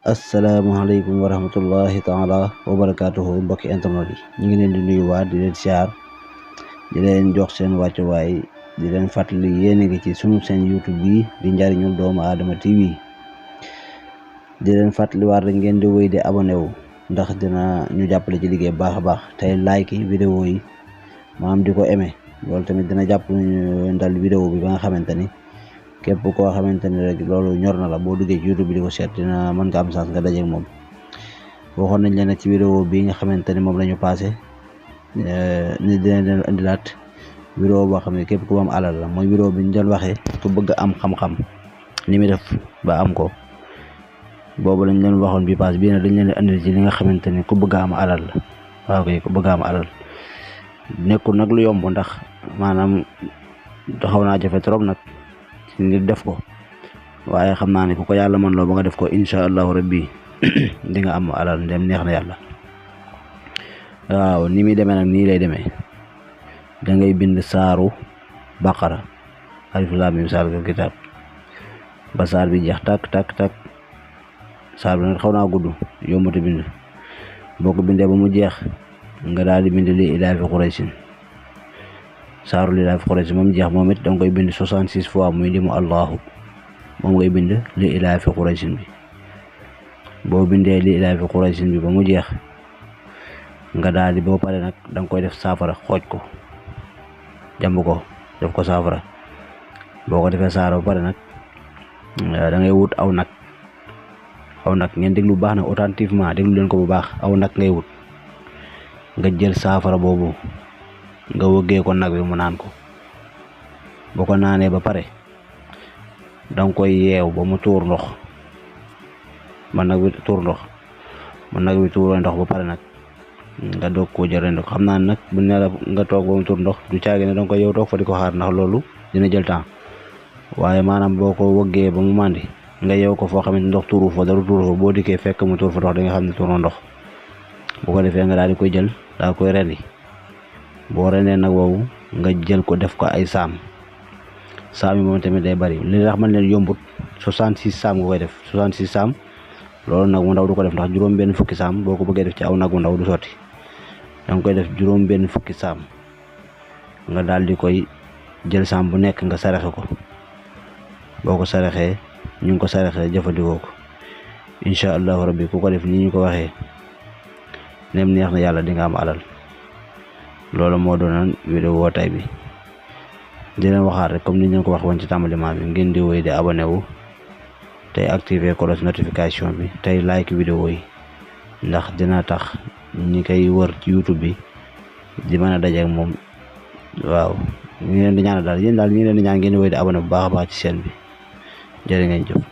asalaamaaleykum wa rahmatullahi taala wa barakaatuhu mbokki internet yi ñu ngi leen di nuyuwaat di leen siyaar di leen jox seen wàccuwaay di leen fàttali yéen a ngi ci sunu seen YouTube bi di njariñul doomu aadama TV di leen fàttaliwaat rek ngeen di wéy di abonné wu ndax dina ñu jàppale ci liggéey baax a baax tey like vidéo yi maam di ko aimé loolu tamit dina jàpp ñu dal vidéo bi ba nga xamante ni képp koo xamante ni rek loolu ñor na la boo duggee ci YouTube bi di ko seet dina mën nga am chance nga dajeek moom. waxoon nañ leen ci vidéo bi nga xamante ni moom la ñu passé ni dina leen indilaat vidéo boo xam ne képp ku am alal la mooy vidéo bi ñu doon waxee ku bëgg am xam-xam ni muy def ba am ko boobu lañ leen waxoon bi passé bii nag dañ leen indil ci li nga xamante ni ku bëgg am alal la waaw kay ku bëgg am alal nekkul nag lu yomb ndax maanaam xaw naa jafe trop nag ngir def ko waaye xam naa ne ku ko yàlla mën loo ba nga def ko incha allahu rabbi di nga am alal ndem neex na yàlla. waaw ni muy demee nag nii lay demee da ngay bind saaru baqara alif laam miim zaalikal kitaab ba saar bi jeex tak saar bi nag xaw naa gudd yombute bind boo ko bindee ba mu jeex nga daal di bind li ilaafi Quraysin saaru li ilaafi Quraysin moom jeex moom it danga koy bind 66 fois muy limu allahu moom ngay bind li ilaafi Quraysin bi boo bindee li ilaafi Quraysin bi ba mu jeex nga daal di boo pare nag danga koy def saafara xooj ko jàmb ko def ko saafara boo ko defee saafara ba pare nag da ngay wut aw nag ngeen déglu bu baax nag attentivement déglu leen ko bu baax aw nag ngay wut nga jël saafara boobu nga wëggee ko nag bi mu naan ko boo ko naanee ba pare danga koy yeew ba mu tuur ndox ba nag bi tuur ndox ba nag bi tuuroo ndox ba pare nag nga doog koo jël rend ko xam naa nag bu ne la nga toog ba mu tuur ndox du caagi ne danga koy yeew toog fa di ko xaar ndax loolu dina jël temps waaye maanaam boo ko wëggee ba mu màndi nga yeew ko foo xamante ndox tuuru fa dara tuuru fa boo dikkee fekk mu tuur fa ndox da nga xam ne tuur na ndox bu ko defee nga daal di koy jël daal koy rendi boo rendee nag woowu nga jël ko def ko ay saam yi moom tamit day bari li tax man leen yombut 66 saam nga koy def 66 saam loolu nag mu ndaw du ko def ndax juróom benn fukki saam boo ko bëggee def ci aw nag mu ndaw du sotti danga koy def juróom benn fukki saam nga daal di koy jël saam bu nekk nga saraxe ko boo ko saraxee ñu ngi ko saraxee jëfandikoo ko incha allahu rabbi ku ko def ni ñu ko waxee nem neex na yàlla di nga am alal loolu moo doonoon vidéo tay bi di leen waxaat rek comme ni ñu ko wax woon ci tàmbaliment bi ngeen di wéy di abonné wu tey activer cloche notification bi tey like vidéo yi ndax dina tax ñi koy wër ci YouTube bi di mën a dajeek moom waaw ñu leen di ñaan daal yéen daal ñu leen di ñaan ngeen di wéy di abonné bu baax a baax ci chaîne bi jërë ngeen jëf.